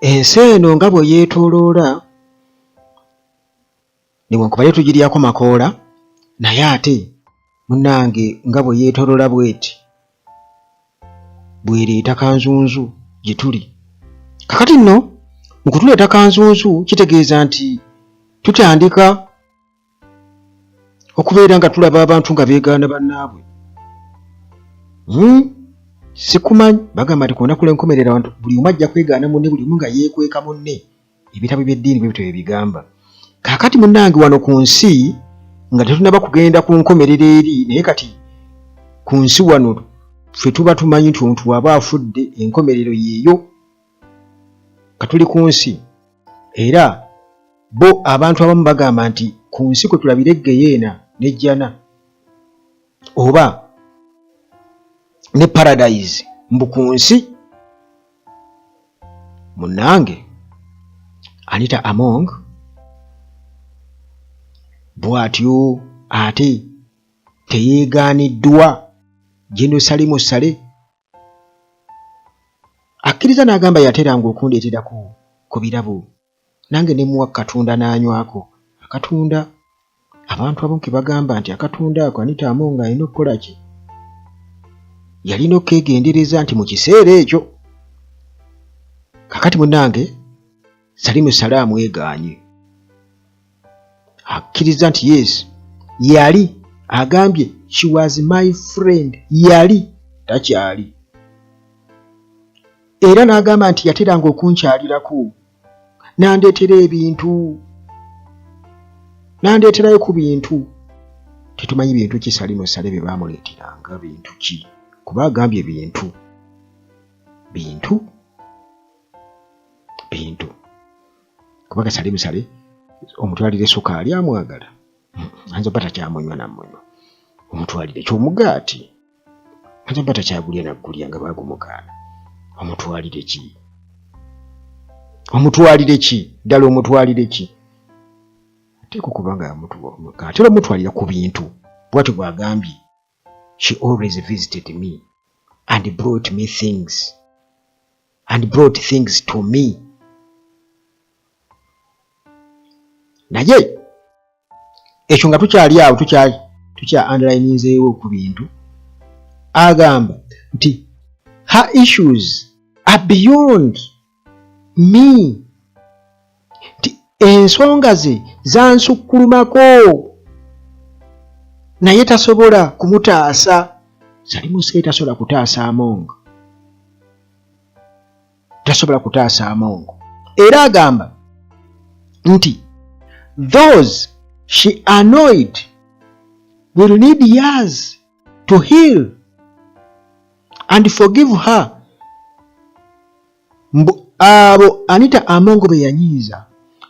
Ensi eno nga bwe yeetooloola, newankubadde tugiryako makoola, naye ate munnange nga bwe yeetooloola bw'eti bw'ereeta kanzunzu gye tuli. Kakati nno mu kutuleeta kanzunzu kitegeeza nti tutandika okubeera nga tulaba abantu nga beegaana bannaabwe. Sikumanyi bagamba nti ku lunaku lw'enkomerero abantu buli omu ajja kwegaana munne, buli omu nga yeekweka munne. Ebitabo by'eddiini bwe bityo bye bigamba. Kaakati munnange wano ku nsi nga tetunaba kugenda ku nkomerero eri, naye kati ku nsi wano ffe tuba tumanyi nti omuntu bw'aba afudde enkomerero yeeyo. Ka tuli ku nsi era bo abantu abamu bagamba nti ku nsi kwe tulabira eggeyeena n'ejjana oba ne paradise mbu ku nsi. Munnange Anita Among bw'atyo ate teyeegaaniddwa General Salim Saleh akkiriza n'agamba yateranga okundeeterako ku birabo nange ne mmuwa ku katunda n'anywako akatunda. Abantu abamu ke bagamba nti akatunda ako Anita Among alina okukola ki? Yalina okukeegendereza nti mu kiseera ekyo kakati munnange Salim Saleh amwegaanye akkiriza nti yes yali agambye she was my friend, yali takyali, era n'agamba nti yateranga okunkyalirako n'andeetera ebintu, n'andeeterayo ku bintu. Tetumanyi bintu ki Salim Saleh bye baamuleeteranga, bintu ki, kuba agambye bintu bintu bintu, kubanga Salim Saleh omutwalira esukaali amwagala, ayinza obba takyamunywa namunywa, omutwalira ekyomugaati ayinza obba takyagulya naggulya nga bagumugaana, omutwalire ki, omutwalire ki ddala, omutwalire ki? Ateekwa okuba nga atera omutwalira ku bintu, bwatyo bw'agambye. She always visited me and brought me things and brought things to me. Naye ekyo nga tukyali awo, tukyali tukya underlininzeewo ku bintu, agamba nti her issues are beyond me, nti ensonga ze zansukkulumako naye tasobola kumutaasa. Salim Saleh tasobola kutaasa Among, tasobola kutaasa Among. Era agamba nti those she annoyed will need years to heal and forgive her. Mbu abo Anita Among be yanyiiza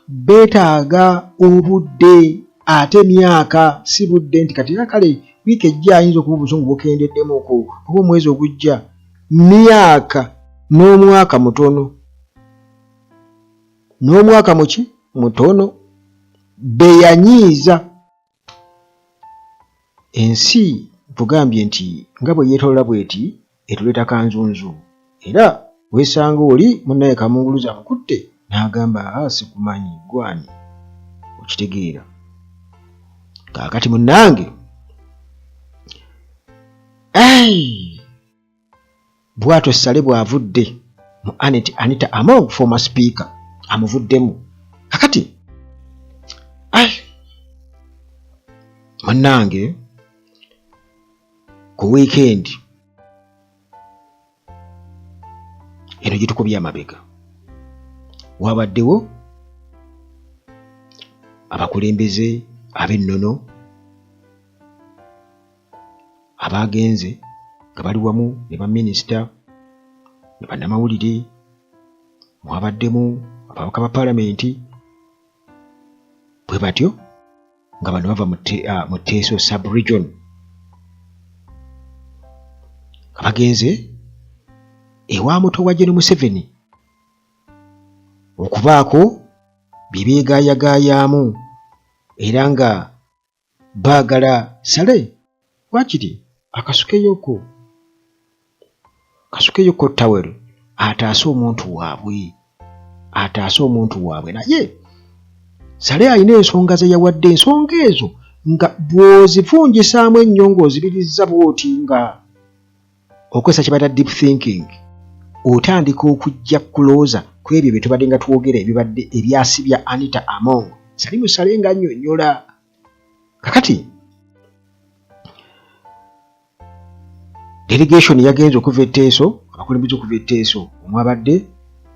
beetaaga obudde ate emyaka, si budde nti kati era kale wiiki ejja ayinza okuba obusungu bukendeddemuko oba omwezi ogujja, myaka n'omwaka mutono, n'omwaka muki mutono be yanyiiza. Ensi nkugambye nti nga bwe yeetolola bw'eti etuleeta kanzunzu, era weesanga oli munnaye kamunguluze amukutte n'agamba aa sikumanyi gwani, okitegeera. Kaakati munnange bw'atyo Saleh bw'avudde mu Anet Anita Among former speaker amuvuddemu. Kakati ai munnange ku wiikendi eno gitukubye amabega wabaddewo abakulembeze ab'ennono abaagenze nga bali wamu ne baminisita ne bannamawulire, mwabaddemu ababaka ba palamenti bwe batyo nga bano bava mu Teso sub region nga bagenze ewa muto wa Gen Museveni okubaako bye beegaayagaayaamu era nga baagala Saleh wakiri akasukeyoko kasukeyoko towel Ataase omuntu waabwe, ataase omuntu waabwe. Naye Saleh alina ensonga ze yawadde, ensonga ezo nga bw'ozivunjisaamu ennyo ng'ozibirizza bw'oti nga okozesa kye bayita deep thinking, otandika okujja kulooza ku ebyo bye tubadde nga twogera ebibadde ebyasibya Anita Among. Salimu Saleh nga annyonnyola. Kakati Delegation yagenze okuva e Teeso, abakulembeze okuva e Teeso omwabadde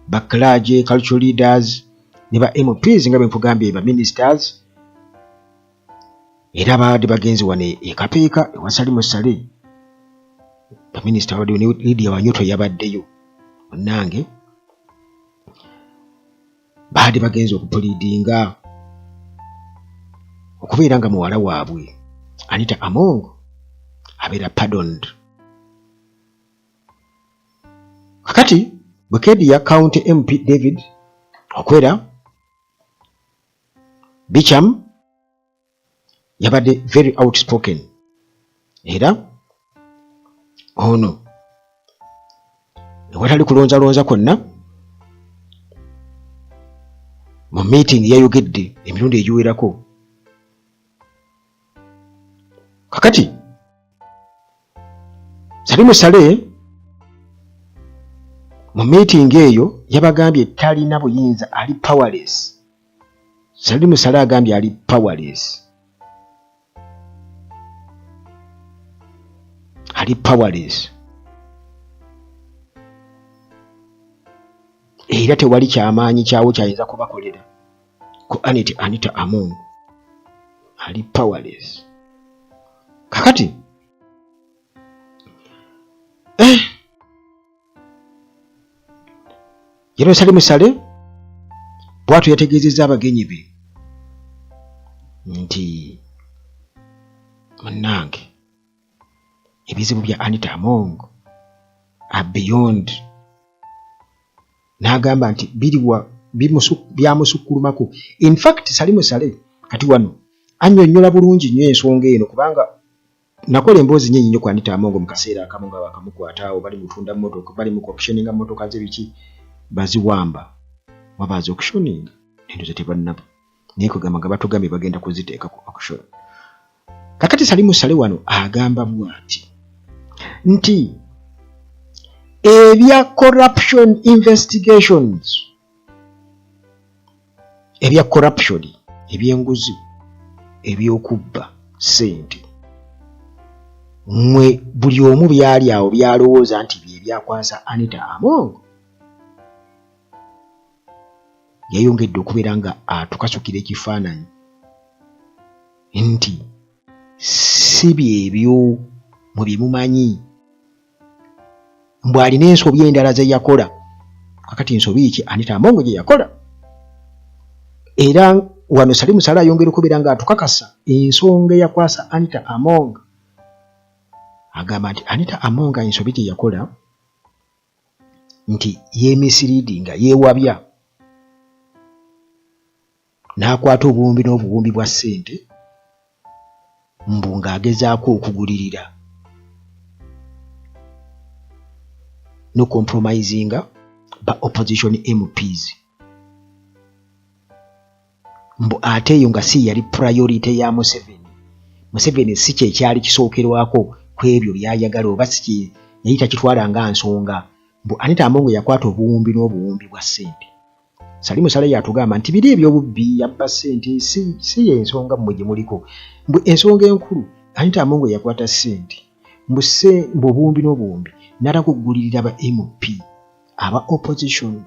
ba clergy, cultural leaders ne ba MPs nga bwe nkugambye ba ministers, era baabadde bagenze wano e Kapeeka ewa Salim Saleh, baminisita babaddeyo ne Lydia Wanyoto yabaddeyo. Munnange baali bagenze okupuliidinga okubeera nga muwala waabwe Anita Among abeera pardoned. Kakati Bukedia County MP David Okwera Bicham yabadde very outspoken era ono ewatali kulonzalonza kwonna mu meeting yayogedde emirundi egiwerako. Kakati Salimu Saleh mu meeting eyo yabagambye talina buyinza, ali powerless. Salimu Saleh agambye ali powerless, ali powerless era tewali kyamaanyi kyawo kyayinza kubakolera ku Anita, Anita Among ali powerless. Kakati General Salim Saleh bwatyo yategeezezza abagenyi be nti munnange ebizibu bya Anita Among are beyond, n'agamba nti biriwa byamusukkulumako. In fact Salim Saleh kati wano annyonnyola bulungi nnyo ensonga eno, kubanga nakola emboozi nyingi nnyo ku Anita Among mu kaseera akamu nga bakamukwata awo bali mutunda mmotoka, bali mu auctioninga mmotoka ze biki baziwamba, waba zi auctioninga endoza tebannaba, naye kugamba nga batugambye bagenda kuziteeka ku auction. Kakati Salimu Saleh wano agamba bw'ati nti ebya corruption investigations, ebya corruption, ebyenguzi, ebyokubba ssente, mwe buli omu byali awo byalowooza nti bye byakwasa Anita Among, yayongedde okubeera nga atukasukira ekifaananyi nti si byebyo mwe bye mumanyi, mbu alina ensobi endala ze yakola. Kakati nsobi ki Anita Among gye yakola? Era wano Salim Saleh ayongera okubeera nga atukakasa ensonga eyakwasa Anita Among. Agamba nti Anita Among ensobi gye yakola nti yeemisiriidi nga yeewabya n'akwata obuwumbi n'obuwumbi bwa ssente mbu ng'agezaako okugulirira n'okucompromisinga ba opposition MPs, mbu ate eyo nga si yali priority ya Museveni. Museveni si kye kyali kisookerwako ku ebyo by'ayagala, oba si kye yali takitwala nga nsonga. Mbu Anita Among yakwata obuwumbi n'obuwumbi bwa ssente. Salimu Saleh yatugamba nti biri eby'obubbi, yabba ssente, si y'ensonga mmwe gye muliko. Mbu ensonga enkulu, Anita Among yakwata ssente mbu obuwumbi n'obuwumbi n'atandika okugulirira ba MP aba opposition,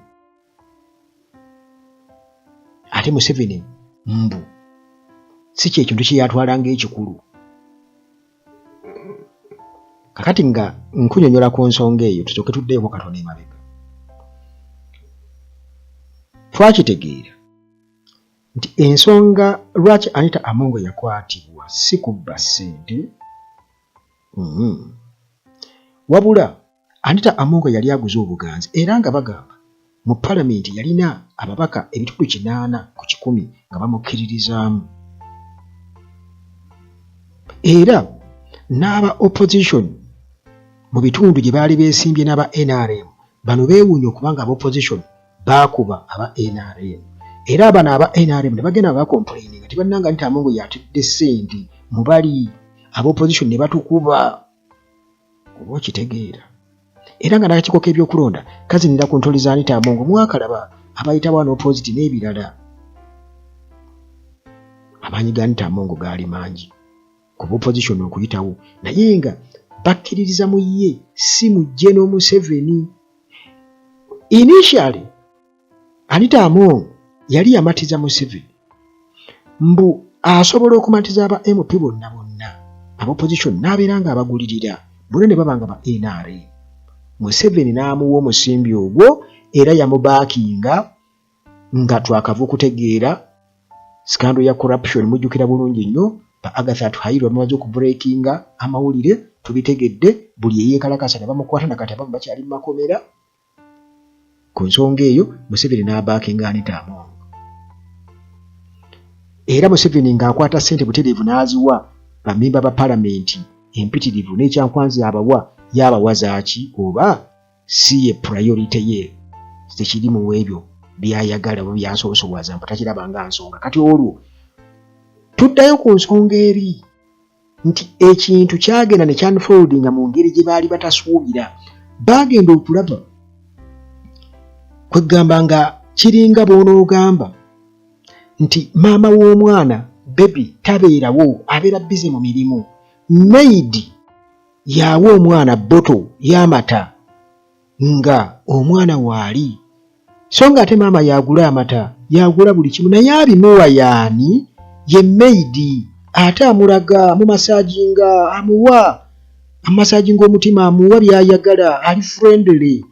ate Museveni mbu si kye kintu kye yatwala ng'ekikulu. Kakati nga nkunyonyola ku nsonga eyo, tusooke tuddeeko katono emabega. Twakitegeera nti ensonga lwaki Anita Among yakwatibwa si kubba ssente, wabula Anita Among yali aguze obuganzi, era nga bagamba mu palamenti yalina ababaka ebitundu 80% nga bamukkiririzaamu, era n'aba opposition mu bitundu gye baali beesimbye n'aba NRM Bano beewuunya okuba nga aba opposition baakuba aba nrm era abano aba nrm ne bagenda nga bakomplaininga nti bannange Anita Among yatidde ssente mu bali aba opposition ne batukuba oba okitegeera era nga n'akakiiko k'ebyokulonda kazinira ku ntoli za Anita Among mwakalaba abayita wano opposite n'ebirala. Amaanyi ga Anita Among gaali mangi ku opposition okuyitawo naye nga bakkiririza mu ye si mu General Museveni. Initially Anita Among yali yamatiza Museveni mbu asobola okumatiza aba MP bonna bonna aba opposition n'abeera nga abagulirira bonna ne baba nga ba NRM. Museveni n'amuwa omusimbi ogwo era yamubaakinga nga twakava okutegeera sikando ya corruption mujjukira bulungi nnyo ba Agatha Atuhairwe bamaze okubreakinga amawulire tubitegedde buli eyeekalakasa ne bamukwata nakati abamu bakyali mu makomera ku nsonga eyo Museveni n'abaakinga Anita Among era Museveni ng'akwata ssente butereevu n'aziwa bamemba ba palamenti empitirivu n'ekyankwanzi abawa yabawa zaaki oba si ye priority ye tekiri mu ebyo byayagala oba byasoosowaza mbu takiraba nga nsonga kati olwo tuddayo ku nsonga eri nti ekintu kyagenda ne kyanfoldinga mu ngeri gye baali batasuubira baagenda okulaba kweggamba nga kiringa bw'onoogamba nti maama w'omwana bebi tabeerawo abeera bize mu mirimu maidi Yawa omwana bottle y'amata nga omwana waali so nga ate maama y'agula amata y'agula buli kimu naye abimuwa y'ani ye maid ate amulaga amumasajinga amuwa amumasajinga omutima amuwa by'ayagala ali friendly.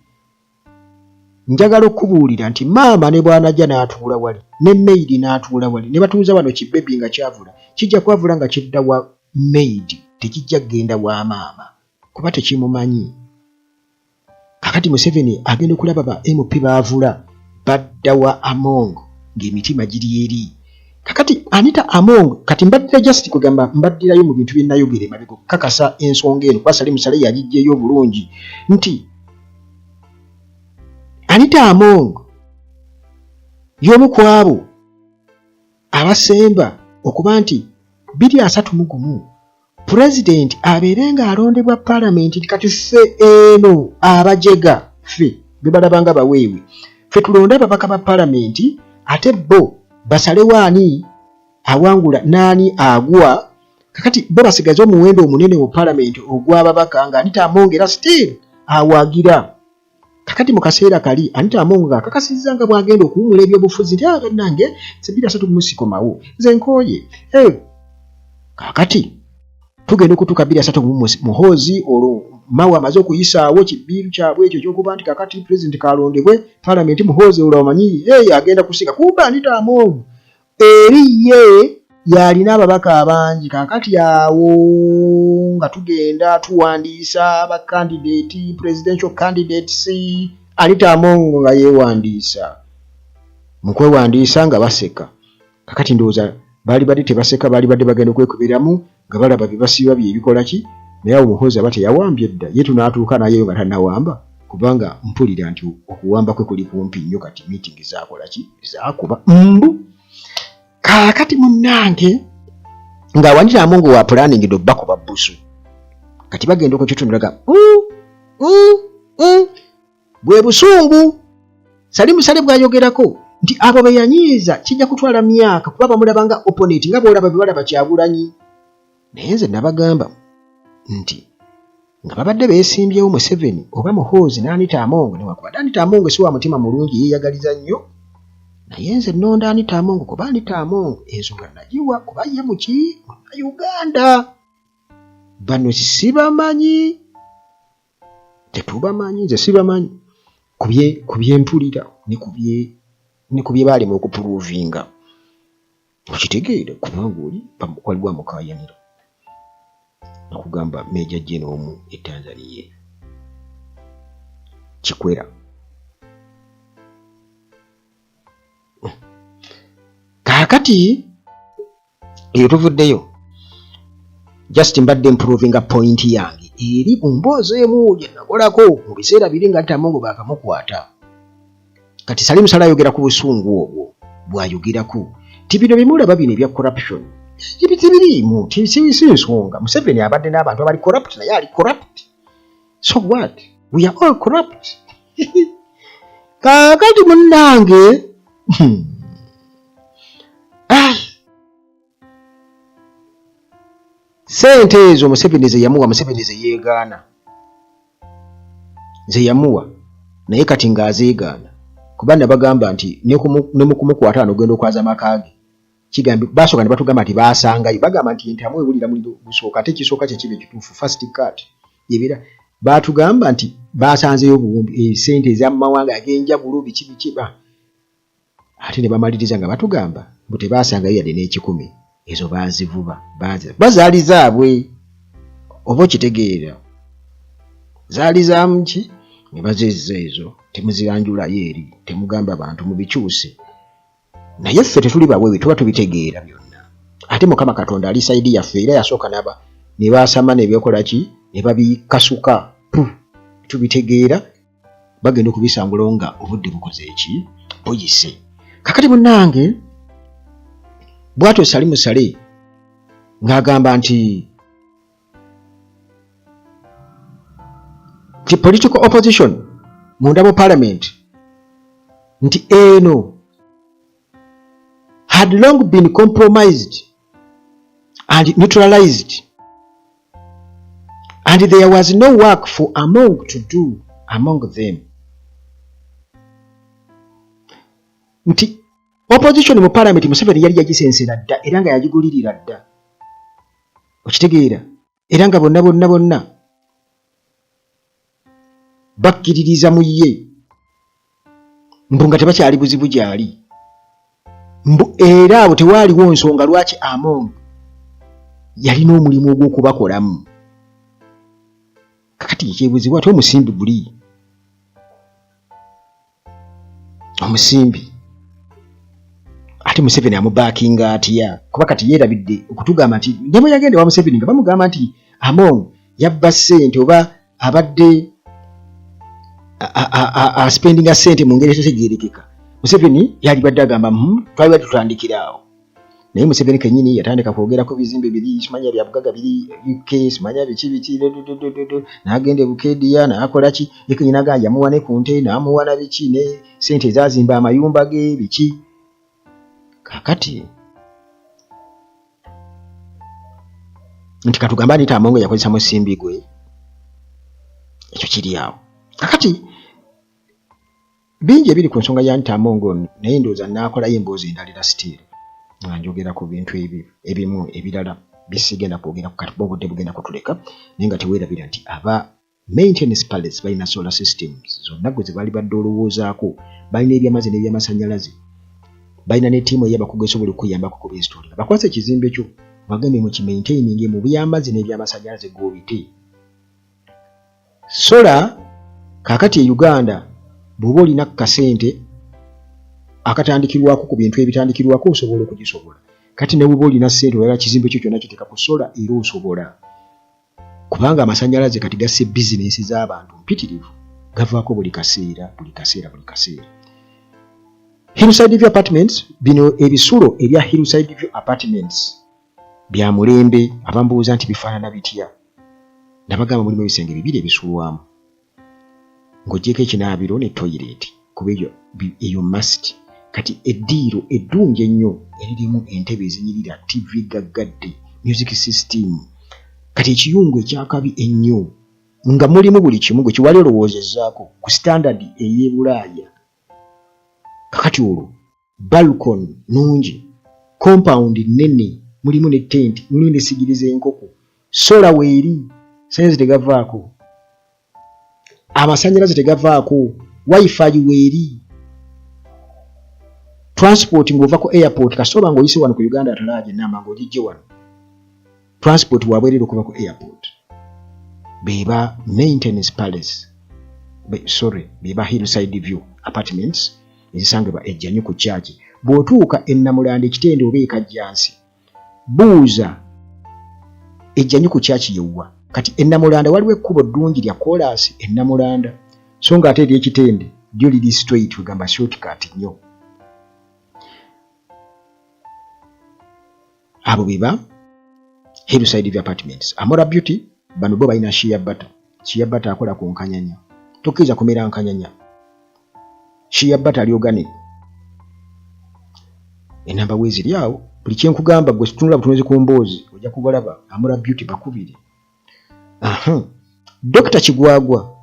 Njagala okukubuulira nti maama ne bw'anajja n'atuula wali ne maid n'atuula wali ne batuuza wano ki baby nga kyavula kijja kwavula nga kidda wa maid tekijja kugenda wa maama kuba tekimumanyi. Kakati Museveni agenda okulaba ba MP baavula badda wa Among ng'emitima giri eri. Kakati Anita Among kati mbaddira just kwegamba mbaddirayo mu bintu bye nayogera emabega okukakasa ensonga eno kuba Salim Saleh yagiggyeyo obulungi nti Anita Among y'omu ku abo abasemba okuba nti 2031 pulezidenti abeere ng'alondebwa palamenti nti kati ffe eno abajega ffe bebalaba nga baweewe ffe tulonde ababaka ba palamenti ate bo basalewo ani awangula n'ani agwa kakati bo basigaze omuwendo omunene mu palamenti ogw'ababaka nga Anita Among era still awagira kakati mu kaseera kali Anita Among ng'akakasizza nga bw'agenda okuwumula ebyobufuzi nti ah bannange nze 2031 sikomawo nze nkooye eh. Kakati tugenda okutuuka 2031 Muhoozi olwo Mao amaze okuyisaawo kibiiru kyabwe ekyo ekyokuba nti kakati pulezidenti kalondebwe palamenti Muhoozi olwo amanyi hey, agenda kusinga kumbe Anita Among eri ye y'alina ababaka abangi kakati awo nga tugenda tuwandiisa ba candidate presidential candidates Anita Among nga yeewandiisa mu kwewandiisa nga baseka kakati ndowooza baali badde tebaseka baali badde bagenda okwekubiramu nga balaba bye basiba bye bikola ki naye awo Muhoozi aba teyawambye dda ye tunaatuuka naye nga tannawamba kubanga mpulira nti okuwamba kwe kuli kumpi nnyo kati meeting zaakola ki zaakuba mbu kaakati munnange ng'awaniraamu nga wa planning do bakuba bbusu kati bagenda okukitunulaga mm, mm, mm. Bwe busungu Salim Saleh bw'ayogerako nti abo be yanyiiza kijja kutwala myaka kuba bamulaba nga opponent nga bw'olaba bwe balaba Kyagulanyi. Naye nze nabagamba nti nga babadde beesimbyewo Museveni oba Muhoozi n'Anita Among newankubadde Anita Among si wa mutima mulungi yeeyagaliza nnyo naye nze nnonda Anita Among kuba Anita Among ensonga nagiwa kuba ye muki Munnayuganda bano sibamanyi tetubamanyi nze sibamanyi ku byempulira ne ku bye baali mu okupuruuvinga okitegeera kubanga oli waliwo amukaayanira nakugamba meeja jeno omu e Tanzania eyo Kikwera kaakati eyo tuvuddeyo just mbadde mprovinga point yange. eri mu mboozi emu gye nakolako mu biseera biri nga Tamongo baakamukwata. Kati Salim Saleh ayogera ku busungu obwo bw'ayogerako nti bino bye mulaba bino ebya corruption tebiriimu, si nsonga. Museveni abadde n'abantu abali corrupt, naye ali corrupt, so what, we are all corrupt. Kaakati munnange, ah, sente ezo Museveni ze yamuwa, Museveni ze yeegaana ze yamuwa, naye kati ng'azeegaana kuba nabagamba nti ne mu kumukwata wano ogenda okwaza amaka ge kigambi basooka ne batugamba nti baasangayo, bagamba nti entamu ewulira muliro gusooka, ate ekisooka kye kiba ekituufu, first cut yebeera. Baatugamba nti baasanzeyo obuwumbi esente ez'amawanga ag'enjawulo, biki biki ba ate ne bamaliriza nga batugamba mbu tebaasangayo yadde n'ekikumi. Ezo baazivuba, bazaali zaabwe, oba okitegeera, zaali zamuki ne bazezza ezo. Temuziranjulayo eri, temugamba bantu mubikyuse, naye ffe tetuli bawewe, tuba tubitegeera byonna. Ate Mukama Katonda ali side yaffe, era yasooka naba ne basama ne byekola ki ne babikasuka pu, tubitegeera, bagenda okubisangulawo nga obudde bukoze eki buyise. Kakati munnange, bwatyo Salim Saleh ng'agamba nti political opposition munda mu parliament nti eno had long been compromised and neutralized and there was no work for Among to do among them, nti opposition mu parliament Museveni yali yagisensera dda era nga yagigulirira dda, okitegeera, era nga bonna bonna bonna bakkiririza mu ye, mbu nga tebakyali buzibu gyali, mbu era abo tewaaliwo nsonga lwaki Among yalina omulimu ogw'okubakolamu. Kakati ekyebuzibwa ate omusimbi guli omusimbi ate Museveni amubaakinga atya? Kuba kati yeerabidde okutugamba nti ne bwe yagenda ewa Museveni nga bamugamba nti Among yabba ssente oba abadde aspendinga ssente mu ngeri etetegeerekeka, Museveni yalibadde agamba twalibadde tutandikira awo. Naye Museveni kennyini yatandika kwogera ku bizimbe biri, simanya bya bugaga biri UK, simanya biki biki, n'agenda e Bukeediya n'akola ki, ye kennyini agamba yamuwa ne ku nte n'amuwa na biki ne ssente ezazimba amayumba ge biki. Kakati nti katugambe Anita Among yakozesa musimbi gwe, ekyo kiri awo. Kakati bingi ebiri ku nsonga ya Anita Among, naye ndowooza naakolayo emboozi endala still nga njogera ku bintu ebimu ebirala byesigenda kwogera kati kuba obudde bugenda kutuleka. Naye nga teweerabira nti aba Maintenance Palace balina solar systems zonna gwe ze baali badde olowoozaako, balina ebyamazzi n'ebyamasannyalaze, balina ne ttiimu ey'abakugu esobola okukuyambako ku binstallinga. Bakwase ekizimbe kyo, bagambe mu kimaintaininge mu byamazzi n'ebyamasannyalaze g'obite solar. Kaakati e Uganda bw'oba olina kasente akatandikirwako ku bintu ebitandikirwako osobola okugisobola. Kati ne bw'oba olina ssente oyagala kizimbe kyo kyonna kiteeka ku solar, era osobola, kubanga amasannyalaze kati gasse bizinensi z'abantu mpitirivu, gavaako buli kaseera, buli kaseera, buli kaseera. Hillside View Apartments, bino ebisulo ebya Hillside View Apartments bya mulembe. Abambuuza nti bifaanana bitya, nabagamba mulimu ebisenge bibiri ebisulwamu ng'oggyeko ekinaabiro ne toilet, kuba eyo eyo must. Kati eddiiro eddungi ennyo eririmu entebe ezinyirira, TV gaggadde, music system, kati ekiyungu ekyakabi ennyo nga mulimu buli kimu gwe kiwali olowoozezzaako ku standard ey'e Bulaaya. Kakati olwo balcony nungi, compound nnene, mulimu ne tent, mulimu ne sigiri z'enkoko, solar weeri, sannyalaze tegavaako, amasannyalaze tegavaako, wifi weeri, transport ng'ova ku airport kasita oba ng'oyise wano ku Uganda Atalaaje enamba ng'ogijje wano, transport wabwerere okuva ku airport. Beba Maintenance Palace, sorry, beba Hillside View Apartments ezisangibwa Ejjanyu ku kyaki. Bw'otuuka e Namulanda, Ekitende oba e Kajjansi, buuza Ejjanyu ku kyaki yewwa. Kati e Namulanda waliwo ekkubo ddungi lya koolaasi e Namulanda so nga ate ery'Ekitende lyo liri straight kwegamba shortcut nnyo. Abo be ba Hillside View Apartments. Amora Beauty bano bo balina shea butter. Shea butter akola ku nkanyanya. Tokkiriza kumera nkanyanya. Shea butter ali organic. Enamba weeziri awo. Buli kye nkugamba gwe tunula butunuzi ku mboozi ojja kubalaba. Amora Beauty bakubire. Aha. Dokita Kigwagwa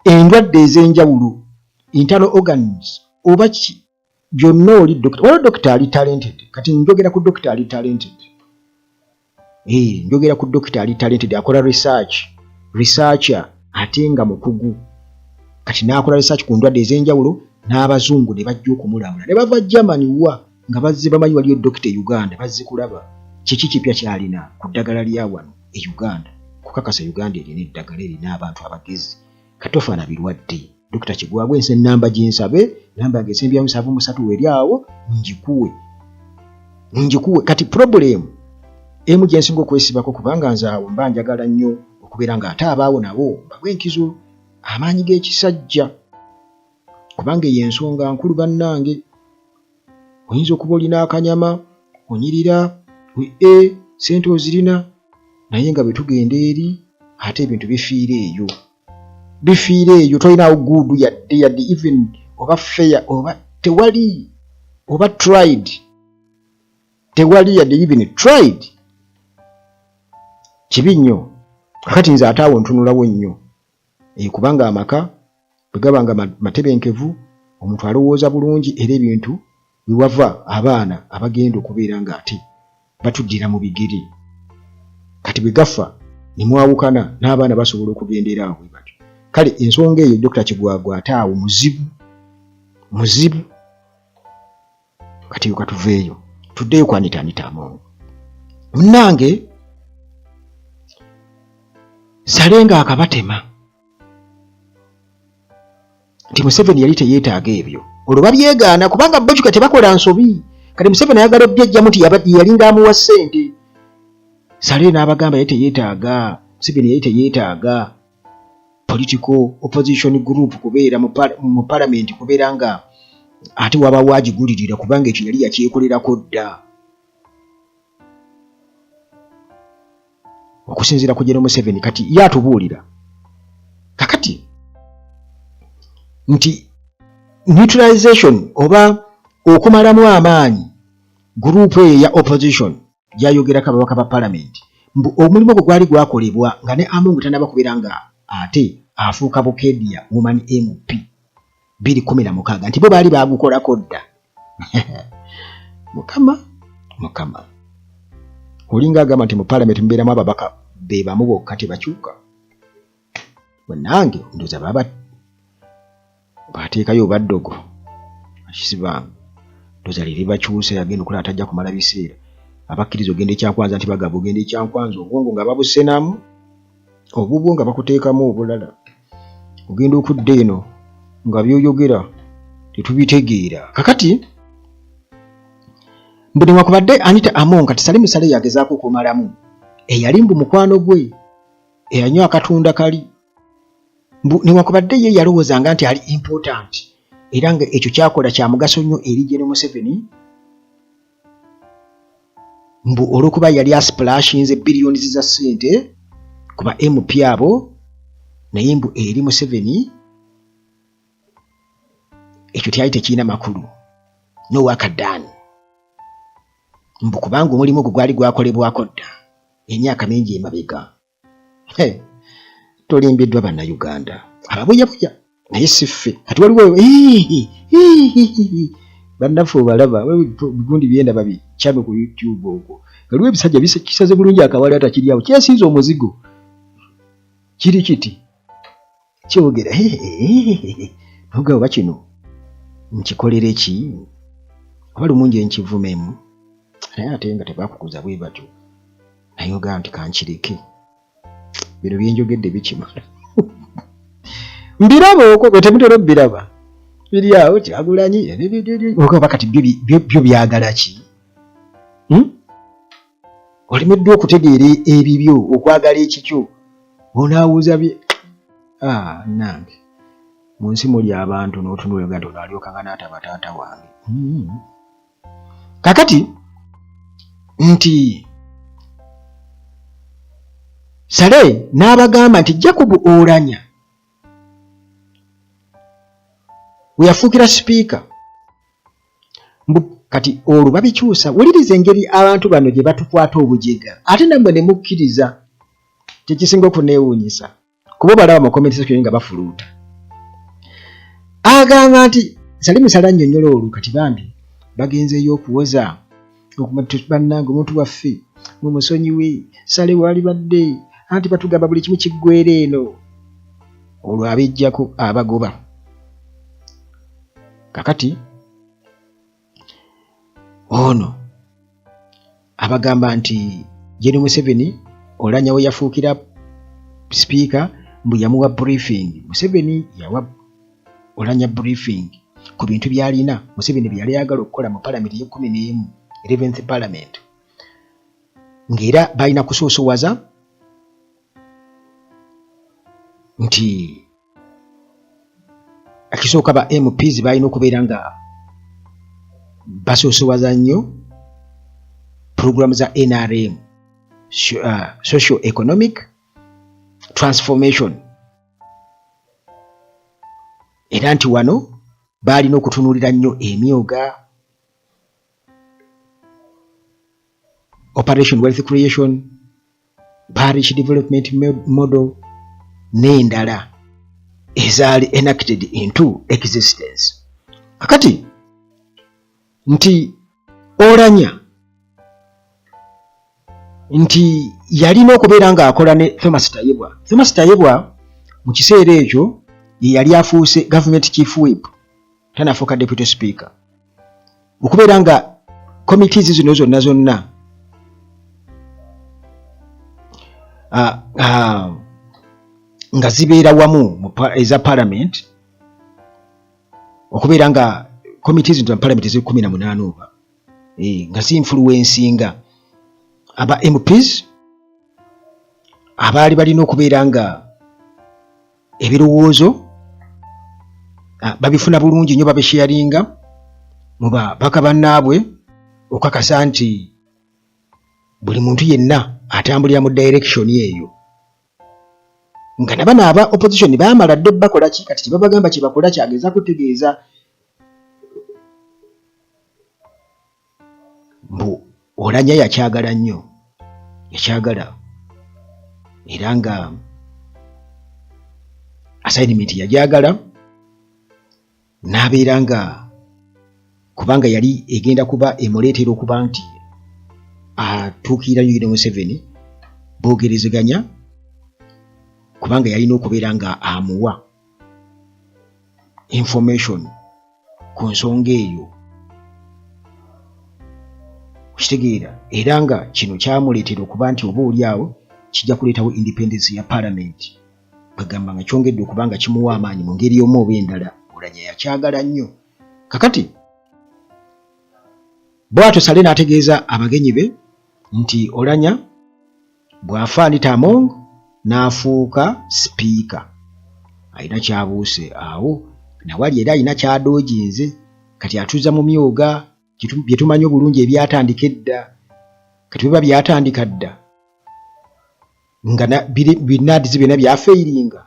endwadde ez'enjawulo internal organs oba ki byonna oli dokita. Waliwo dokita ali talented. Kati njogera ku dokita ali talented. Njogera ku dokita ali talented akola research, researcher ate nga mukugu. Kati n'akola research ku ndwadde ez'enjawulo n'abazungu ne bajja okumulabula ne bava Germany wa nga bazze bamanyi waliyo dokita e Uganda, bazze kulaba kiki kipya ky'alina ku ddagala lya wano e Uganda, kukakasa Uganda erina eddagala erina abantu abagezi. Katofaana birwadde. Dokita Kigwagwa ensi ennamba ginsabe, namba yange esembyayo 73 weri awo ngikuwe. Ngikuwe. Kati problem emu gye nsinga okwesibako kubanga nze awo mba njagala nnyo okubeera nga ate abaawo nabo mbawa enkizo amaanyi g'ekisajja kubanga eyo ensonga nkulu bannange. Oyinza okuba olina akanyama onyirira e ssente ozirina naye nga bwe tugenda eri ate ebintu bifiira eyo. Bifiira eyo tolinawo guudu yadde yadde even oba fair oba tewali oba tried tewali yadde even tried. Kibi nnyo. Kakati nze ate awo ntunulawo nnyo kubanga amaka bwe gaba nga matebenkevu omuntu alowooza bulungi era ebintu we wava abaana abagenda okubeera nga ate batuddira mu bigere. Kati bwe gafa ne mwawukana n'abaana basobola okugendera awo bwe batyo. Kale ensonga eyo Dokita Kigwagwa ate awo muzibu muzibu. Kati yo katuveeyo tuddeyo ku Anita Anita Among. Munnange Sale nga akabatema nti Museveni yali teyeetaaga ebyo olwo babyegaana kubanga bo kika tebakola nsobi. Kati Museveni ayagala obyejjamu nti yalinga amuwa ssente. Sale n'abagamba yali teyeetaaga, Museveni yali teyeetaaga political opposition group kubeera mu palamenti kubeera nga ate wabawo agigulirira kubanga ekyo yali yakyekolerako dda. Okusinziira ku General Museveni kati ye atubuulira kakati nti neutralization oba okumalamu amaanyi gurupu eyo eya opposition gyayogerako ababaka ba palamenti mbu omulimu ogwo gwali gwakolebwa nga ne Among tanaba kubeera nga ate afuuka Bukedia Woman MP 2016 nti bo baali baagukolako dda. Mukama mukama olinga agamba nti mu palamenti mubeeramu ababaka be bamu bokka tebakyuka. Bannange ndowooza baba bateekayo obaddogo akisibanga ndowooza lye libakyusa yagenda okulaba tajja kumala biseera abakkiriza ogenda ekyankwanza nti bagamba ogenda ekyankwanza obwongo nga babusenamu obubwo nga bakuteekamu obulala ogenda okudda eno nga by'oyogera tetubitegeera. Kakati mbu newakubadde Anita Among kati Salim Saleh yagezaako okumalamu eyali mbu mukwano gwe eyanywa akatunda kali mbu newakubadde ye yalowoozanga nti ali important era nga ekyo kyakola kya mugaso nnyo eri General Museveni mbu olw'okuba yali asplashinze billions za ssente ku ba MP abo naye mbu eri Museveni ekyo kyali tekirina makulu n'owakadaani mbu kubanga omulimu ogwo gwali gwakolebwako dda emyaka mingi emabega. Tulimbiddwa Bannayuganda ababuyabuya naye si ffe. Kati waliwo bannaffe obalaba bigundi byendaba bikyano ku YouTube okwo waliwo ebisajja kisaze bulungi akawala atakiri awo kyesiiza omuzigo kiri kiti kyogera noga oba kino nkikolere ki oba lumu nje nkivumemu naye ate nga tebakukuza bwe batyo naye ogamba nti kankireke bino byenjogedde bikimala mbiraba okwo gwe temutera obiraba biri awo kyagulanyi ogamba kati byo byagala ki? Olemeddwa okutegeera ebibyo, okwagala ekikyo, onaawuuza bye. Ah, nange mu nsi muli abantu n'otunula nga nti ono alyoka nga n'ataba taata wange. Kakati nti Sale n'abagamba nti Jacob Oulanyah we yafuukira sipiika mbu kati olwo babikyusa. Wuliriza engeri abantu bano gye batukwata obujega ate nammwe ne mukkiriza, kyekisinga okuneewuunyisa kuba obalaba mu comment section nga bafuluuta. Agamba nti Salim Saleh annyonnyola olwo kati bambi bagenzeeyo okuwoza bannange omuntu waffe mumusonyiwe Saleh walibadde anti batugamba buli kimu kiggwera eno, olwo abejjako abagoba. Kakati ono abagamba nti Gen Museveni Oulanyah we yafuukira sipiika mbu yamuwa briefing. Museveni yawa Oulanyah briefing ku bintu by'alina Museveni bye yali ayagala okukola mu palamenti ey'ekkumi n'emu, 11th parliament, ng'era balina kusoosowaza nti ekisooka ba MPs balina okubeera nga basoosowaza nnyo pulogulaamu za NRM, social economic transformation, era nti wano baalina okutunuulira nnyo emyoga, operation wealth creation, parish development model n'endala ezaali enacted into existence. Kakati nti Oulanyah nti yalina okubeera ng'akola ne Thomas Tayebwa. Thomas Tayebwa mu kiseera ekyo ye yali afuuse government chief whip, tanafuuka deputy speaker, okubeera nga committees zino zonna zonna nga zibeera wamu eza parliament, okubeera nga committees zino za parliament eziri 18 oba nga zinfluencinga aba MPs abaali balina okubeera nga ebirowoozo babifuna bulungi nnyo, babisharinga mu babaka bannaabwe okukakasa nti buli muntu yenna atambulira mu direction eyo. Nga nabano aba opposition baamala dde bakola ki, kati kyebabagamba kyebakola kyageza kutegeeza mbu Oulanyah yakyagala nnyo, yakyagala era nga assignment yagyagala n'abeera nga kubanga yali egenda kuba emuleetera okuba nti atuukirira Yoweri Museveni boogerezeganya, kubanga yalina okubeera nga amuwa information ku nsonga eyo, okitegeera, era nga kino kyamuleetera okuba nti oba oli awo kijja kuleetawo independence ya parliament, bagamba nga kyongedde okuba nga kimuwa amaanyi mu ngeri y'omu oba endala. Oulanyah yakyagala nnyo. Kakati bw'atyo Saleh n'ategeeza abagenyi be nti Oulanyah bw'afa Anita Among n'afuuka sipiika, alina kyabuuse awo nawali era alina kyadooginze, kati atuza mu myoga bye tumanyi obulungi ebyatandika edda. Kati biba byatandika dda nga binadizi byonna byafeiringa,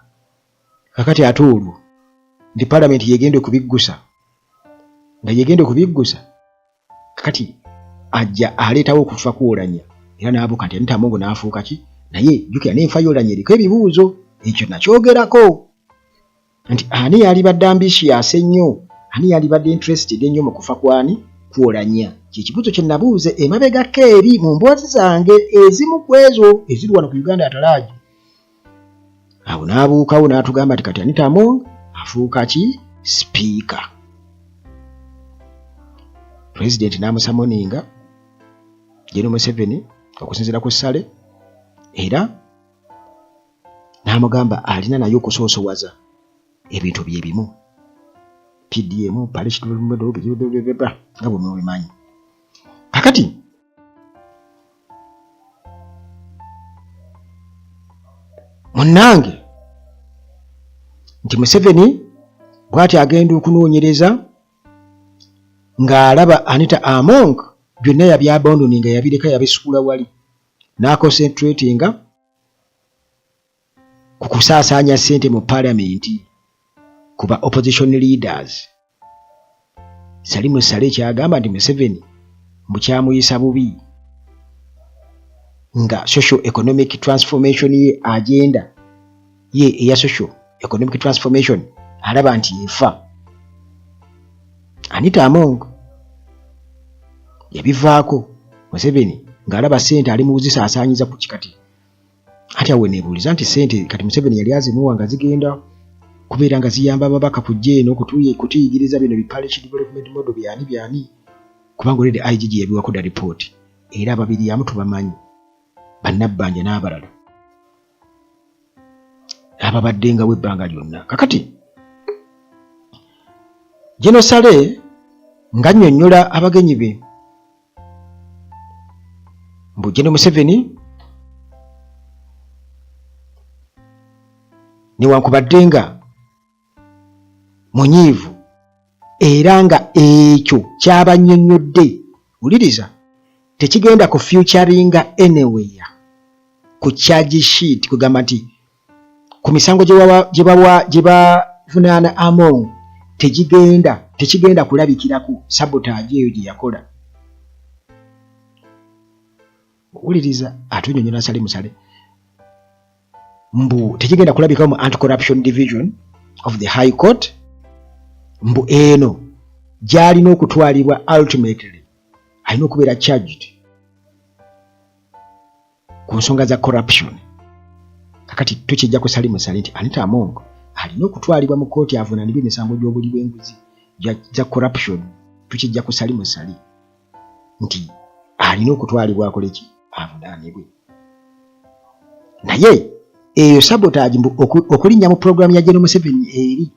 kakati ate olwo nti palamenti yegenda okubiggusa, nga yegenda okubiggusa, kakati ajja aleetawo okufa kw'Oulanyah era n'abuuka nti Anita Among n'afuuka ki. Naye jjukira n'enfa y'Oulanyah eriko ebibuuzo, ekyo nakyogerako nti ani yalibadde ambitious ennyo, ani yalibadde interested ennyo mu kufa kwani kw'Oulanyah? Kyekibuuzo kye nabuuze emabegako eri mu mboozi zange ezimu ku ezo eziri wano ku Uganda Atalaaji. Awo n'abuukawo n'atugamba nti kati Anita Among afuuka ki sipiika, pulezidenti n'amusamoninga Gen Museveni okusinziira ku Saleh, era n'amugamba alina naye okusoosowaza ebintu bye bimu, PDM, parish nga bwe mubimanyi. Kakati Munnange nti Museveni bw'ati agenda okunoonyereza ng'alaba Anita Among byonna yabyabondoni nga yabireka yabisuula wali n'aconcentratinga ku kusaasaanya ssente mu palamenti ku ba opposition leaders. Salimu Saleh kyagamba nti Museveni mbu kyamuyisa bubi nga social economic transformation ye agenda ye eya social economic transformation alaba nti efa. Anita Among yabivaako Museveni ng'alaba ssente ali mu kuzisaasaanyiza ku kikati. Ati awo weneebuuliza nti ssente kati Museveni yali azimuwa nga zigenda kubeera nga ziyamba ababaka kujja eno kutuyigiriza bino bi parish development model byani byani, kubanga already IGG yabiwako dda ripooti era ababiryamu tubamanyi, bannabbanja n'abalala ababaddengawo ebbanga lyonna. Kakati General Saleh ng'annyonnyola abagenyi be mbu General Museveni newankubadde nga munyiivu era nga ekyo kyabannyonnyodde, wuliriza, tekigenda ku futuringa anywhere ku charge sheet, kugamba nti ku misango gye bavunaana Among tekigenda kulabikirako sabotage eyo gye yakola. Owuliriza atunyonyola Salim Saleh mbu tekigenda kulabikawo mu anti-corruption division of the high court, mbu eno gy'alina okutwalibwa ultimately alina okubeera charged ku nsonga za corruption. Kakati tukijja ku Salim Saleh nti Anita Among alina okutwalibwa mu kkooti avunaanibwe emisango gy'obuli bw'enguzi za corruption. Tukijja ku Salim Saleh nti alina okutwalibwa akole ki, avunaanibwe. Naye eyo sabotage mbu okulinnya mu program ya General Museveni eri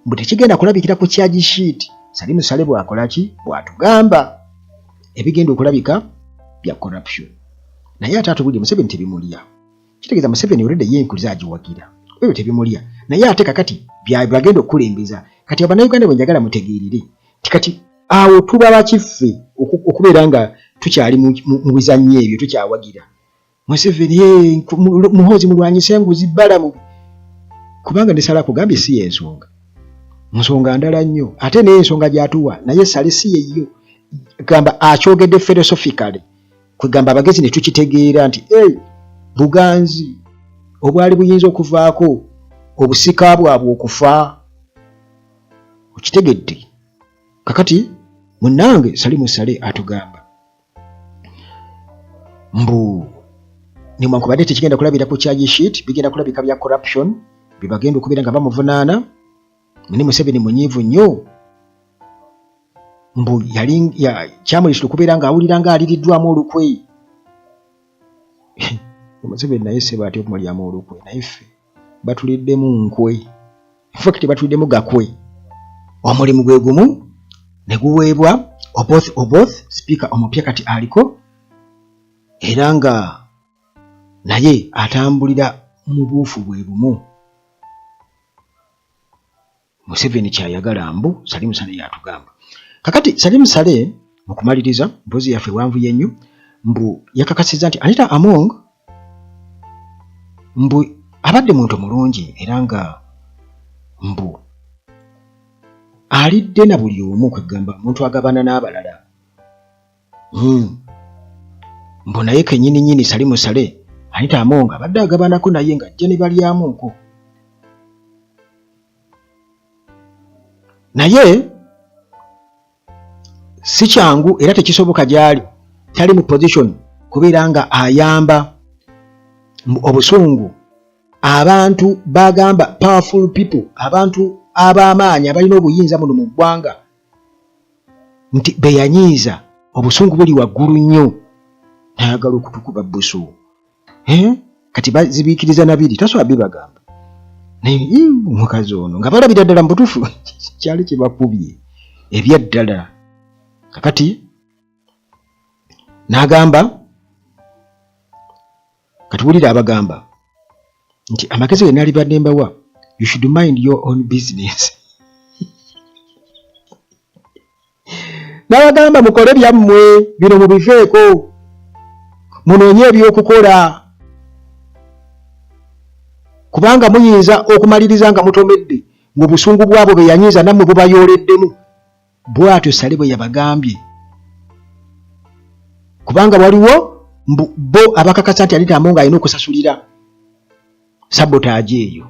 mbu tekigenda kulabikira ku charge sheet. Salim Saleh bw'akola ki, bw'atugamba ebigenda okulabika bya corruption, naye ate atubulire Museveni tebimulya. Kitegeeza Museveni already ye enkuliza agiwagira ebyo tebimulya, naye ate kakati byagenda okukulembeza. Kati Abannayuganda bwe njagala mutegeerere ti kati awo tuba bakiffe okubeera nga tukyali mu bizannyo ebyo, tukyawagira Museveni, Muhoozi mulwanyise enguzi balamu, kubanga ne Saleh akugambye si y'ensonga, nsonga ndala nnyo, ate naye ensonga gy'atuwa naye Saleh si yeyyo. Gamba akyogedde philosophically, kwegamba abagezi ne tukitegeera nti hey, buganzi obwali buyinza okuvaako obusika bwabwe okufa. Okitegedde? Kakati munnange Salimu Saleh atugamba mbu newankubadde tekigenda kulabira ku charge sheet, bigenda kulabika bya corruption byebagenda okubeera nga bamuvunaana. Ne Museveni munyiivu nnyo mbu yali kyamuleetera okubeera ng'awulira ng'aliriddwamu olukwe. Museveni naye seba atya okumulyamu olukwe, naye ffe batuliddemu nkwe, infact batuliddemu gakwe. Omulimu gwe gumu ne guweebwa Oboth Oboth, sipiika omupya kati aliko, era nga naye atambulira mu buufu bwe bumu. Museveni kyayagala mbu Salim Saleh yatugamba. Kakati Salim Saleh mu kumaliriza mpozi yaffe ewanvuye nnyo, mbu yakakasizza nti Anita Among mbu abadde muntu mulungi era nga mbu alidde na buli omu, kwegamba omuntu agabana n'abalala. Mbu naye kenyini nyini Salim Saleh Anita Among abadde agabanako naye ng'ajja ne balyamuuko, naye si kyangu era tekisoboka gy'ali, tali mu position kubeera nga ayamba obusungu abantu bagamba powerful people, abantu ab'amaanyi abalina obuyinza muno mu ggwanga nti beyanyiiza, obusungu buli waggulu nnyo nayagala okutukuba busu. Kati bazibiikiriza nabiri tasobola bibagamba, naye omukazi ono nga balabira ddala mu butuufu kyali kibakubye ebyaddala. Kakati n'agamba kati wulira abagamba nti amagezi ge nalibadde mbawa, you should mind your own business. N'abagamba mukole byammwe, bino mubiveeko, munoonye ebyokukola, kubanga muyinza okumaliriza nga mutomedde ng'obusungu bwabo be yanyiiza nammwe bubayooleddemu. Bw'atyo Sale bwe yabagambye, kubanga waliwo mbu bo abakakasa nti Anita Among alina okusasulira sabotage eyo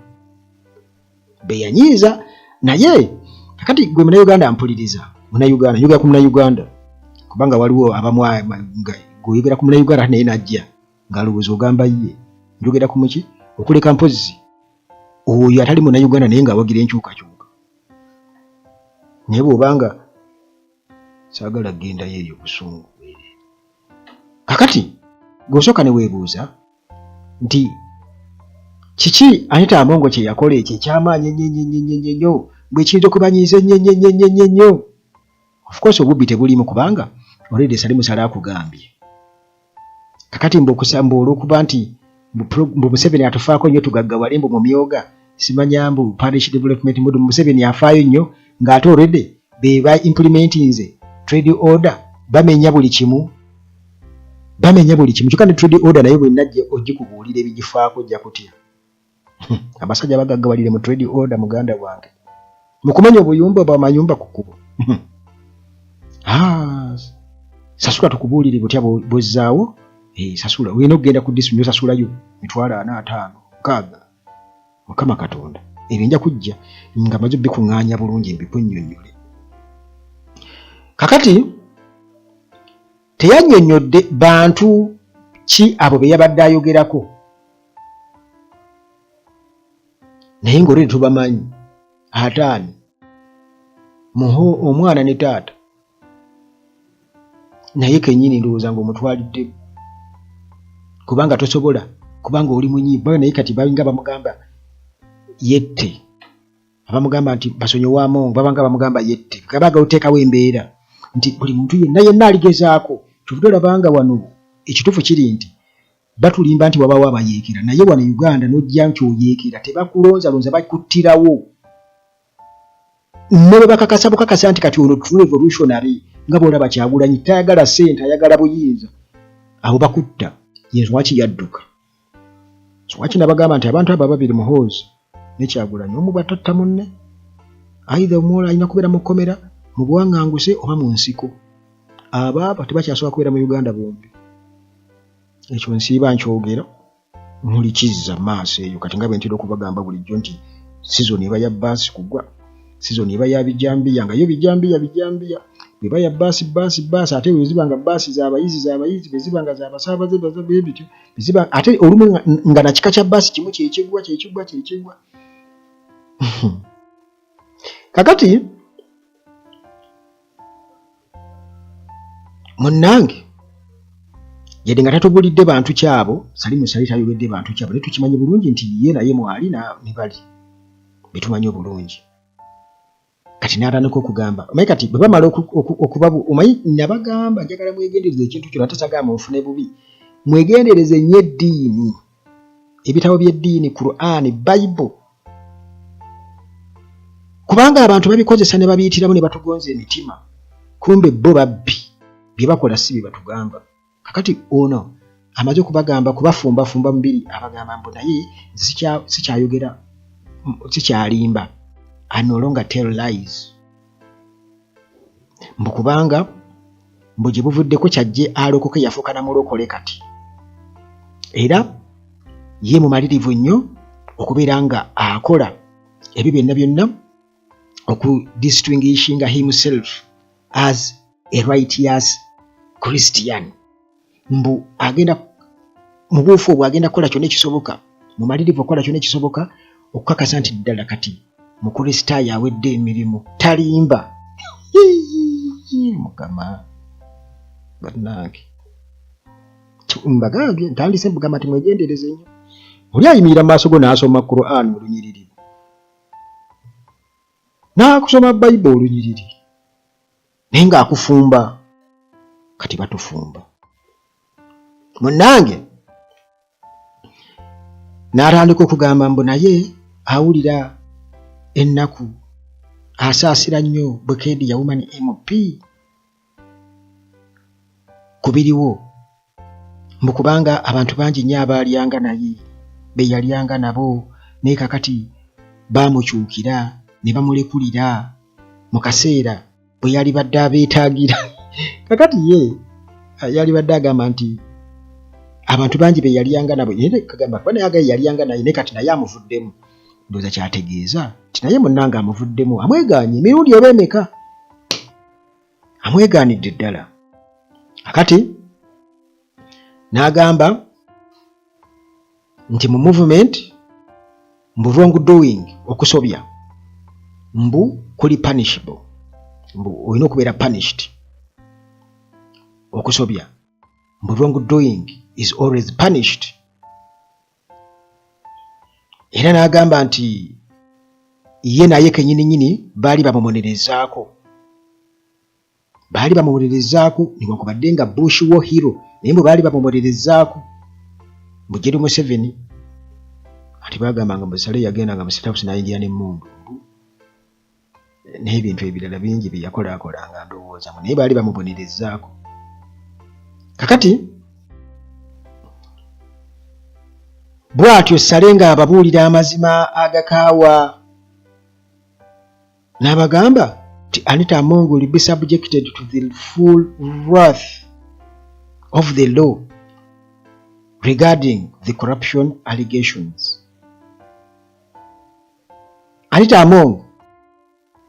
be yanyiiza. Naye kakati gwe Munauganda mpuliriza, Munauganda, njogera ku Munauganda kubanga waliwo abamu nga gweoyogera ku Munauganda naye najja ng'alowooza ogamba ye. Njogera ku muki okuleka mpozzi oyo atali Munauganda naye ng'awagira enkyukakyuka, naye bw'obanga saagala kugendayo eyo busungu bwereere. Kakati gweosooka ne weebuuza nti kiki Anita Amongo kye yakola ekyo eky'amaanyi ennyo ennyo ennyo ennyo ennyo ennyo bwe kiyinza okubanyiiza ennyo ennyo ennyo ennyo ennyo ennyo? Of course obubbi tebuliimu kubanga already Salim Saleh akugambye. Kakati mbu okusa mbu olw'okuba nti mbu Museveni atufaako nnyo tugaggawale mbu mu myoga simanya mbu parish development mbu Museveni afaayo nnyo ng'ate already be ba implementinze trade order, bamenya buli kimu, bamenya buli kimu. Kyokka ne trade order nayo bwenajja ogikubuulira ebigifaako ojja kutya. Abasajja bagaggawalire mu trade order, muganda wange, mu kumenya obuyumba bw'amayumba ku kkubo. Ah, sasula tukubuulire butya bw'ozzaawo. Eh, sasula, olina okugenda ku district n'osasulayo 400,000, 50,000, 60,000. Mukama Katonda, ebyo nja kujja nga maze bikuŋŋaanya bulungi mbikunnyonnyole. Kakati teyannyonnyodde bantu ki abo be yabadde ayogerako, naye ng'olwedde tubamanyi ataani muho omwana ne taata naye kenyini ndowooza ng'omutwalidde kubanga tosobola kubanga oli munyiivu. Naye kati balinga bamugamba yette, abamugamba nti basonyiwe Among babanga bamugamba yette, baagala oteekawo embeera nti buli muntu yenna yenna aligezaako. Kyovudde olabanga wano ekituufu kiri nti batulimba nti wabawo abayeekera, naye wano e Uganda n'ojja nti oyeekera tebakulonzalonza, bakuttirawo ne bwe bakakasa bukakasa nti kati ono true revolutionary, nga bw'olaba Kyagulanyi tayagala ssente, ayagala buyinza, abo bakutta. Yensonga ki yadduka? Lwaki nabagamba nti abantu abo ababiri, Muhoozi ne Kyagulanyi, omu bw'atatta munne, either omuwola alina kubeera mu kkomera mu buwaŋŋanguse oba mu nsiko. Abaaba tebakyasobola kubeera mu Uganda bombi. Ekyo nsiiba nkyogera mulikizza maaso eyo. Kati nga bwe ntera okubagamba bulijjo nti sizoni eba ya bbaasi kugwa, sizoni eba ya bijambiya, nga yo bijambiya bijambiya, bweba ya bbaasi bbaasi bbaasi, ate bwe ziba nga bbaasi z'abayizi z'abayizi, bwe ziba nga z'abasaabaze bwe bityo, bwe ziba ate olumu nga na kika kya bbaasi kimu kyekigwa kyekigwa kyekigwa. Kakati munnange, yadde nga tatubulidde bantu kyabo, Salimu Sali tayogedde bantu kyabo, naye tukimanyi bulungi nti ye naye mwali ne bali betumanyi obulungi. Kati n'atandika okugamba, omanyi kati bwe bamala okuba, omanyi nabagamba njagala mwegendereze ekintu kino, ate sagamba nfune bubi, mwegendereze nnyo eddiini, ebitabo by'eddiini, Quran, Bible, kubanga abantu babikozesa ne babiyitiramu ne batugonza emitima, kumbe bo babbi, bye bakola si bye batugamba. Kakati ono amaze okubagamba kubafumbafumba mubiri, abagamba mbu naye sikyayogera, sikyalimba, I no longer tell lies, mbu kubanga mbu gye buvuddeko kyajje alokoke, yafuuka na mulokole kati, era ye mumalirivu nnyo okubeera nga akola ebyo byonna byonna okudistinguishinga himself as a righteous Christian, mbu agenda mu buufu obwo agenda kukola kyonna ekisoboka, mumalirivu okukola kyonna ekisoboka okukakasa nti ddala kati Mukristaayo awedde emirimu, talimba. Mukama bannange, mbagambye ntandise mbugamba nti mwegendereze nnyo. Oli ayimirira mu maaso go n'asoma Quran olunyiriri, n'akusoma Bayibuli olunyiriri, naye ng'akufumba. Kati batufumba munnange. N'atandika okugamba mbu naye awulira ennaku, asaasira nnyo Bukedea Woman MP ku biriwo mbu kubanga abantu bangi nnyo abaalyanga naye be yalyanga nabo naye kakati baamukyukira ne bamulekulira mu kaseera bwe yalibadde abeetaagira. Kakati ye yalibadde agamba nti abantu bangi be yalyanga nabo, naye kagamba kuba naye agaye yalyanga naye naye kati naye amuvuddemu. Ndowooza kyategeeza nti naye munnange amuvuddemu, amwegaanye emirundi oba emeka, amwegaanidde ddala. Akati n'agamba nti mu movement mbu wrong doing, okusobya mbu kuli punishable, mbu olina okubeera punished. Okusobya mbu wrong doing is always punished. Era n'agamba nti ye naye kenyini nyini baali bamubonerezaako, baali bamubonerezaako newankubadde nga Bush war hero, naye mbu baali bamubonerezaako mbu General Museveni. Ati bagambanga mbu Saleh yagendanga mu State House n'ayingira n'emmundu mbu n'ebintu ebirala bingi bye yakolaakolanga, ndowooza mbu naye baali bamubonerezaako. Kakati bw'atyo Saleh ng'ababuulira amazima agakaawa n'abagamba nti Anita Among will be subjected to the full wrath of the law regarding the corruption allegations. Anita Among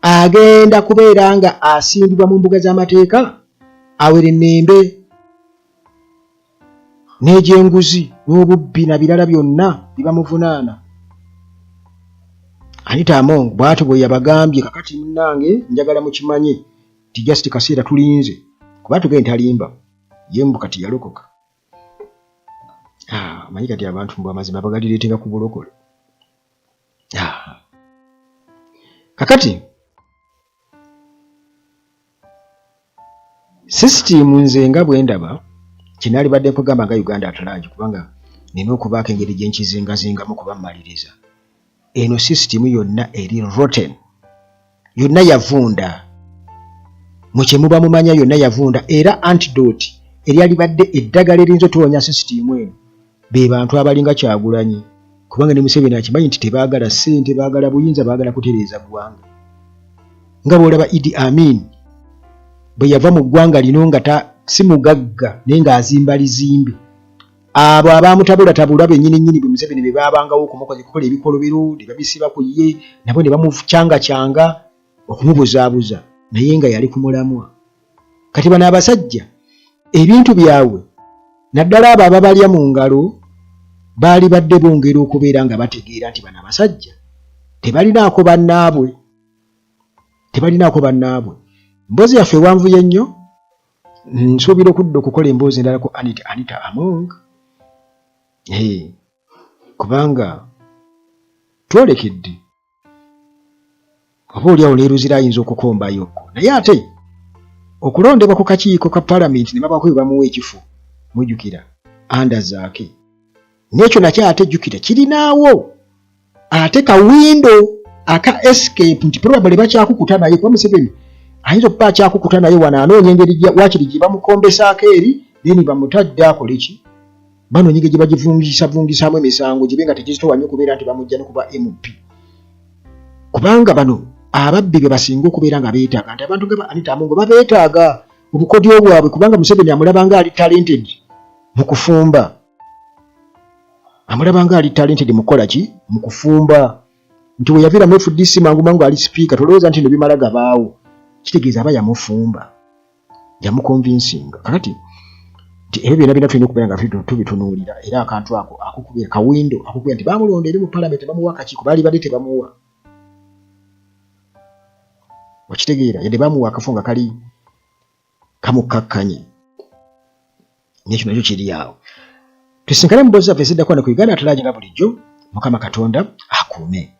agenda kubeera nga asimbibwa mu mbuga z'amateeka awere nnembe n'egyenguzi n'obubbi na birala byonna bye bamuvunaana. Anita Among bw'atyo bwe yabagambye. Kakati munnange njagala mukimanye nti just kaseera tulinze kuba tugende talimba ye mbu kati yalokoka. Manyi kati abantu mbu amazima bagalireetenga ku bulokole. Kakati sisitiimu nze nga bwe ndaba kyenaalibadde nkugamba nga Uganda at large, kubanga nina okubaako engeri gye nkizingazingamu kuba mmaliriza, eno sisitiimu yonna eri rotten, yonna yavunda mu kye muba mumanya, yonna yavunda. Era antidote eryalibadde eddagala eriyinza otuwonya sisitiimu eno be bantu abalinga Kyagulanyi, kubanga ne Museveni akimanyi nti tebaagala ssente, baagala buyinza, baagala kutereeza ggwanga. Nga bw'olaba Idi Amin bwe yava mu ggwanga lino nga ta si mugagga naye ng'azimba lizimbe, abo abaamutabulatabula bennyini nnyini bwe Museveni be baabangawo okumukoza okukola ebikolobero ne babisiba ku ye, nabo ne bamucyangacyanga okumubuzaabuza, naye nga yali ku mulamwa. Kati bano abasajja ebintu byabwe naddala abo ababalya mu ngalo baali badde bongera okubeera nga bategeera nti bano abasajja tebalinaako bannaabwe, tebalinaako bannaabwe. Emboozi yaffe ewanvuye nnyo, nsuubira okudda okukola emboozi endala ku Anita, Anita Among, hey, kubanga twolekedde oba oliawo ne Luzira ayinza okukombayokko, naye ate okulondebwa ku kakiiko ka palamenti ne babaako bwe bamuwa ekifo, mujjukira anda zaake n'ekyo nakyo ate jjukira kirinaawo ate ka windo aka escape nti probably bakyakukuta naye, kuba Museveni ayinza okuba akyakukuta naye wano anoonya engeri wakiri gye bamukombesaako eri, then bamutadde akole ki, banoonya engeri gye bagivungisavungisaamu emisango gibe nga tegizitowa nnyo okubeera nti bamujja ne kuba MP, kubanga bano ababbi be basinga okubeera nga beetaaga nti abantu nga ba Anita Among babeetaaga obukodyo bwabwe, kubanga Museveni amulaba nga ali talented mu kufumba, amulaba nga ali talented mu kukola ki, mu kufumba, nti we yaviira mu FDC mangu mangu ali sipiika, tolowooza nti no bimala gabaawo, kitegeeza aba yamufumba, yamukonvinsinga. Kakati nti ebyo byonna byonna tulina okubeera nga tubitunuulira, era akantu ako akukubeera kawindo akukubeera nti bamulonda eri mu palamenti bamuwa akakiiko, baali badde tebamuwa, okitegeera, yadde bamuwa akafo nga kali kamukkakkanye, nekyo nakyo kiri awo. Tusinkane mu mboozi zaffe eziddako wano ku Uganda At Large nga bulijjo. Mukama Katonda akuume.